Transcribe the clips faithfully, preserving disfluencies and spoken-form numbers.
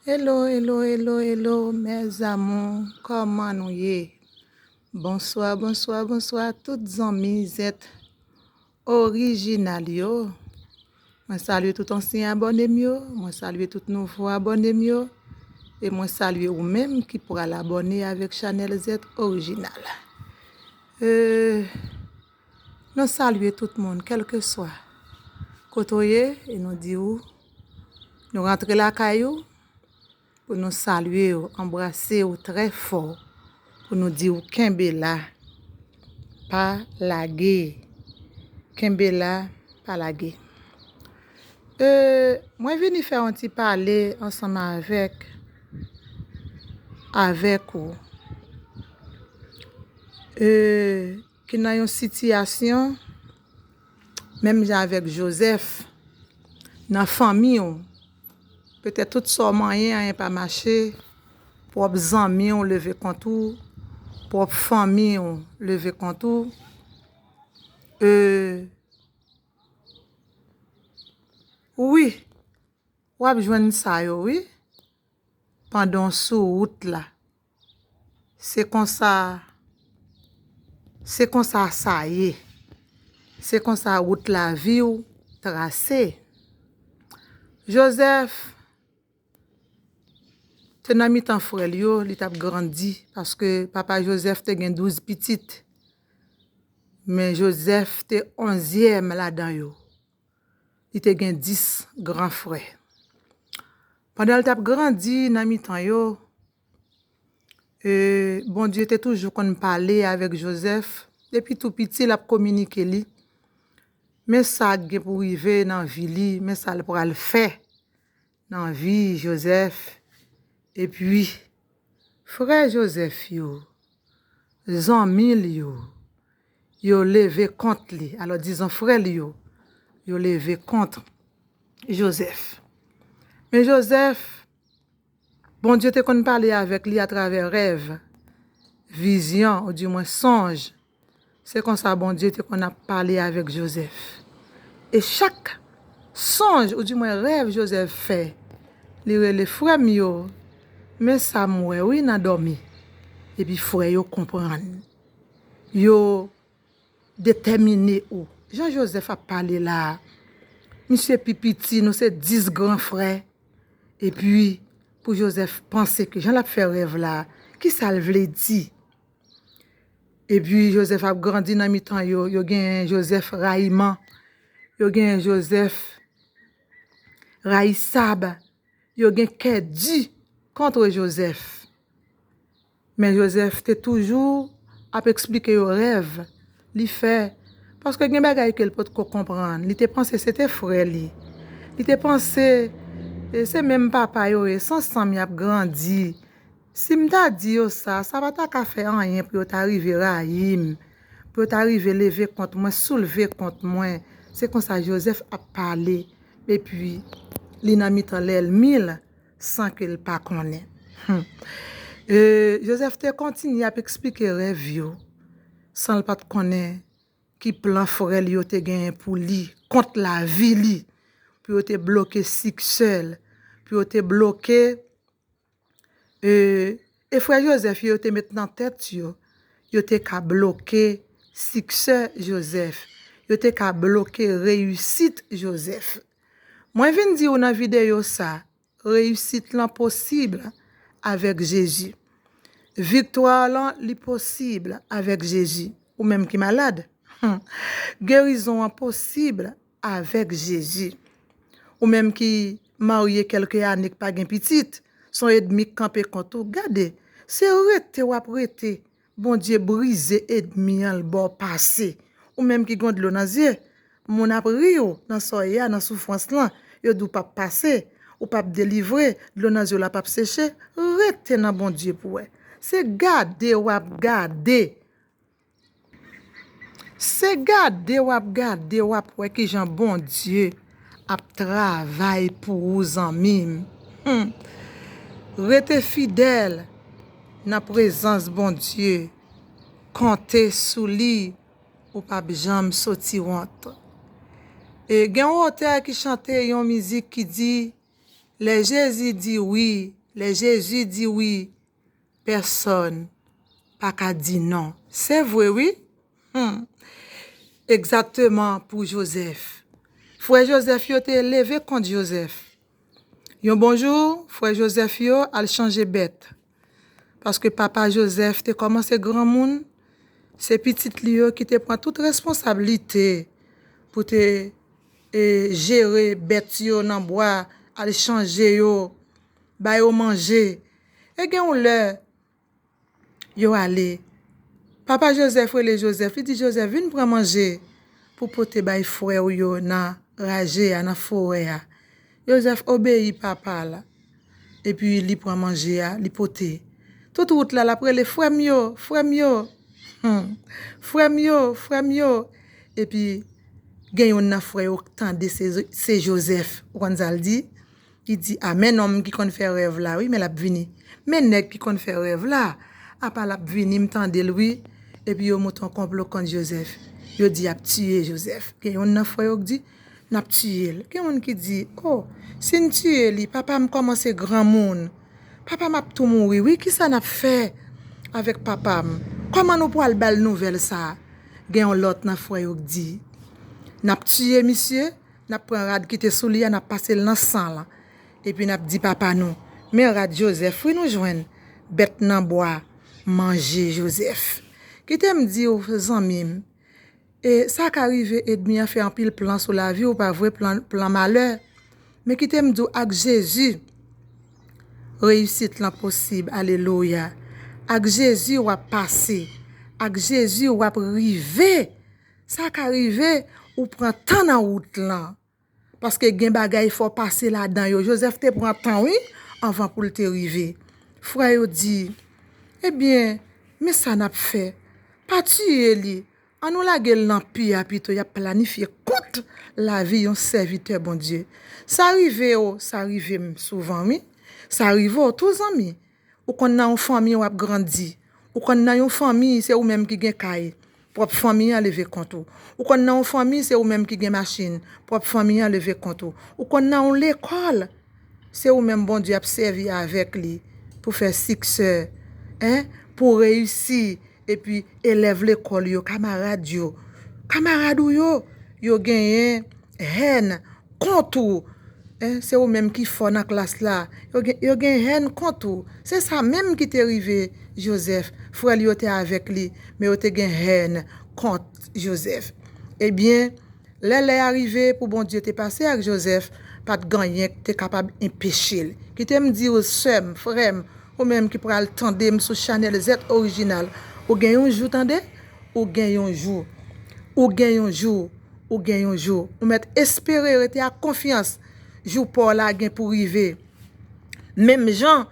Hello, hello, hello, hello, mes amours, kòman nou ye? Bonswa, bonswa, bonswa, tout zanmi zèt orijinal yo. Mwen salye tout ansyen abòne m yo, mwen salye tout nouvo abòne m yo, e mwen salye ou menm ki pral abòne avèk chanèl Zèt Orijinal. E, nou salye tout moun, kèlkeswa kote w ye, e nou di w, nou rantre lakay ou, pou nou salye w, anbrase w trè fò, pou nou di w kenbe la, pa lage. Kenbe la, pa lage. E, mwen vini fè yon ti pale ansanm avèk, avèk ou. E, ki nan yon sitiyasyon, menm jan avèk Jozèf, nan fanmi w, petèt tout sa w manyen, anyen pa mache, pwòp zanmi w leve kont ou, pwòp fanmi w leve kont ou. E, wi, w ap jwenn sa yo, wi, pandan w sou wout la. Se konsa, se konsa sa ye. Se konsa wout lavi w trase. Jozèf te nan mitan frè l yo, li t ap grandi, paske papa Jozèf te gen douz pitit, men Jozèf te onzyèm ladan yo. Li te gen dis gran frè. Pandan l t ap grandi nan mitan yo, e, Bondye te toujou konn pale avèk Jozèf. Depi tou piti, l ap kominike li. Men sa k gen pou rive nan vi li, men sa l pral fè nan vi Jozèf. Epi, frè Jozèf yo, zanmi l yo, yo leve kont li. Alò, dizon frè l yo, yo leve kont Jozèf. Men Jozèf, Bondye te konn pale avèk li atravè rèv, vizyon, oudimwen sonj. Se konsa Bondye te konn ap pale avèk Jozèf. E chak sonj, oudimwen rèv Jozèf fè, li rele, frè m yo, men sa m wè wi nan dòmi. Epi frè yo konprann. Yo detèmine ou. Jan Jozèf ap pale la a, misye pi piti, nou se dis gran frè. Epi, pou Jozèf panse ke jan l ap fè rèv la, kisa l vle di? Epi, Jozèf ap grandi nan mitan yo. Yo genyen Jozèf rayiman. Yo genyen Jozèf rayisab. Yo gen kè di kont Jozèf. Men Jozèf te toujou ap eksplike yo rèv li fè, paske gen bagay ke l potko konprann. Li te panse se te frè li. Li te panse, e, se menm papa yo ye, se ansanm y ap grandi. Si m ta di yo sa, sa pa ta ka fè anyen pou yo ta rive rayi m, pou yo ta rive leve kont mwen, soulve kont mwen. Se konsa Jozèf ap pale, epi li nan mitan lènmi l san ke l pa konnen. Hum. E, Jozèf te kontinye ap eksplike rèv yo, san l pa t konnen ki plan frè l yo te genyen pou li, kont lavi li, pou yo te bloke siksè l, pou yo te bloke, e, e frè Jozèf yo, yo te met nan tèt yo, yo te ka bloke siksè Jozèf, yo te ka bloke reyisit Jozèf. Mwen vin di w nan videyo sa, reyisit lan posib avèk Jezi. Viktwa lan, li posib avèk Jezi. Ou menm ki malad, hmm, gerizon an posib avèk Jezi. Ou menm ki marye kèlke ane k pa gen pitit, se yon ènmi k kanpe kont ou. Gade, se rete w ap rete. Bondye brize ènmi an, l ba w pase. Ou menm ki gen dlo nan zye, moun ap ri w nan sa w ye a, nan soufrans lan, yo di w p ap pase, ou p ap delivre, dlo nan zye w la p ap seche, rete nan Bondye pou w wè. Se gade w ap gade. Se gade w ap gade, w ap wè kijan Bondye ap travay pou ou, zanmi m. Hmm. Rete fidèl nan prezans Bondye. Konte sou li, ou p ap janm soti wont. E gen yon otè ki chante yon mizik ki di, Lè Jezi di wi, lè Jezi di wi, pèsòn pa ka di non. Se vre, wi. Hmm. Egzakteman pou Jozèf. Frè Jozèf yo te leve kont Jozèf. Yon bon jou, frè Jozèf yo al chanje bèt. Paske papa Jozèf te kòmanse granmoun, se pitit li yo ki te pran tout responsablite pou te e, jere bèt yo nan bwa, al chanje yo, ba yo manje. E gen yon lè, yo ale. Papa Jozèf rele Jozèf, li di Jozèf, vin pran manje pou pote bay frè w yo nan raje a, nan forè a. Jozèf obeyi papa l. Epi li pran manje a, li pote. Tout wout la, l ap rele, frè m yo, frè m yo. Hmm. Frè m yo, frè m yo. Epi gen youn nan frè yo k tande se, se Jozèf. Ou konn sa l di? Li di, a, men nonm ki konn fè rèv la, wi, men l ap vini. Men nèg ki konn fè rèv la, apa l ap vini, m tande l, wi. Epi yo monte yon konplo kont Jozèf. Yo di y ap tiye Jozèf. Gen youn nan frè yo k di, n ap tiye l. Gen moun ki di, o, si n tiye li, papa m kòmanse granmoun. Papa m ap tou mouri, wi, kisa n ap fè avèk papa m? Kòman nou pral ba l nouvèl sa a? Gen yon lòt nan frè yo k di, n ap tiye misye, n ap pran rad ki te sou li a, n ap pase l nan san l. Epi n ap di papa nou, men rad Jozèf, wi, nou jwenn. Bèt nan bwa manje Jozèf. Kite m di w, zanmi m, e sa ka rive ènmi an fè anpil plan sou lavi w, pa vre, plan, plan malè. Men kite m di w, ak Jezi, reyisit lan posib, alelouya. Ak Jezi, w ap pase. Ak Jezi, w ap rive. Sa ka rive, ou pran tan nan wout lan. Paske gen bagay fò w pase ladan yo. Jozèf te pran tan, wi, anvan pou l te rive. Frè yo di, ebyen, men sa n ap fè. Pa tiye li. An nou lage l nan pi a pito, y ap planifye kout lavi yon sèvitè Bondye. Sa rive w, sa rive m souvan, wi. Sa rive w tou, zanmi. Ou konn nan yon fanmi w ap grandi. Ou konn nan yon fanmi, se ou menm ki gen kay. Pwòp fanmi an leve kont ou. Ou konn nan yon fanmi, se ou menm ki gen machin. Pwòp fanmi an leve kont ou. Ou konn nan yon lekòl, se ou menm Bondye ap sèvi avèk li pou fè siksè, en, pou reyisi. Epi elèv lekòl yo, kamarad yo, kamarad ou yo, yo genyen hèn kont ou. En, se ou menm ki fò nan klas la. Yo gen, yo gen hèn kont ou. Se sa menm ki te rive Jozèf. Frè l yo te avèk li, men yo te gen hèn kont Jozèf. Ebyen, lè lè a rive pou Bondye te pase ak Jozèf, pa t gen anyen ki te kapab enpeche l. Kite m di w, sè m, frè m, ou menm ki pral tande m sou chanèl Z Orijinal, ou gen yon jou, tande, ou gen yon jou, ou gen yon jou, ou gen yon jou. Ou mèt espere, rete ak konfyans. Jou pa w la gen pou rive. Menm jan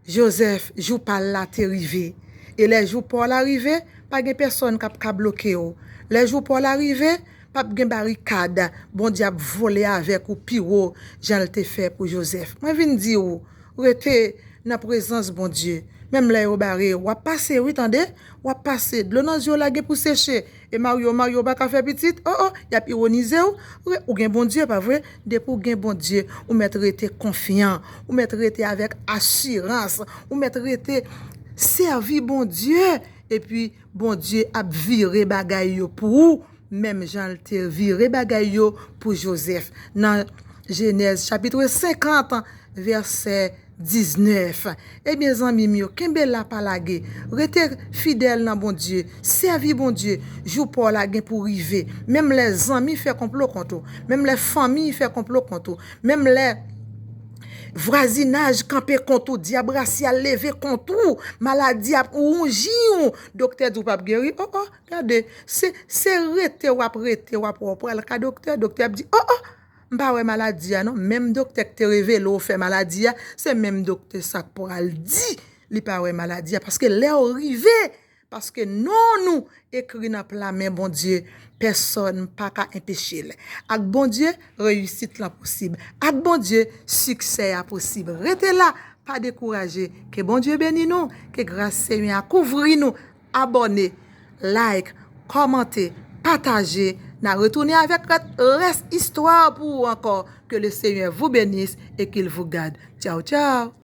Jozèf, jou pa l la te rive. E lè jou pa w la rive, pa gen pèsòn k ap ka bloke w. Lè jou pa w la rive, p ap gen barikad. Bondye ap vole avèk ou pi wo, jan l te fè pou Jozèf. Mwen vin di w, rete nan prezans Bondye. Menm lè yo bare w, w ap pase, wi, tande. W ap pase. Dlo nan zye w la gen pou seche. E mari w, mari w pa ka fè pitit. O, o, y ap iwonize w. Ou gen Bondye, pa vre? Depi w gen Bondye, ou mèt rete konfyan. Ou mèt rete avèk asirans. Ou mèt rete sèvi Bondye. Epi, Bondye ap vire bagay yo pou ou, menm jan l te vire bagay yo pou Jozèf. Nan Jenèz chapit senkant, vèsè diznèf. Ebyen, zanmi m yo, kenbe la, pa lage. Rete fidèl nan Bondye. Sèvi Bondye. Jou pa w la gen pou rive. Menm lè zanmi fè konplo kont ou. Menm lè fanmi fè konplo kont ou. Menm lè vwazinaj kanpe kont ou. Dyab rasyal leve kont ou. Maladi ap wonji w. Doktè di w p ap geri. O, o, gade. Se, se rete w ap rete, w ap wè w pral ka doktè. Doktè ap di, o, o, m pa wè maladi a non. Menm doktè k te revele w fè maladi a, se menm doktè sa k pral di li pa wè maladi a. Paske lè w rive, paske non nou ekri nan pla men Bondye, pèsòn pa ka enpeche l. Ak Bondye, reyisit lan posib. Ak Bondye, siksè a posib. Rete la, pa dekouraje. Ke Bondye beni nou, ke gras Senyè a kouvri nou. Abòne, like, kòmante, pataje, N a retounen avèk rès, rès istwa pou ou ankò. Que le Seigneur vous bénisse et qu'il vous garde. Tchao, tchao.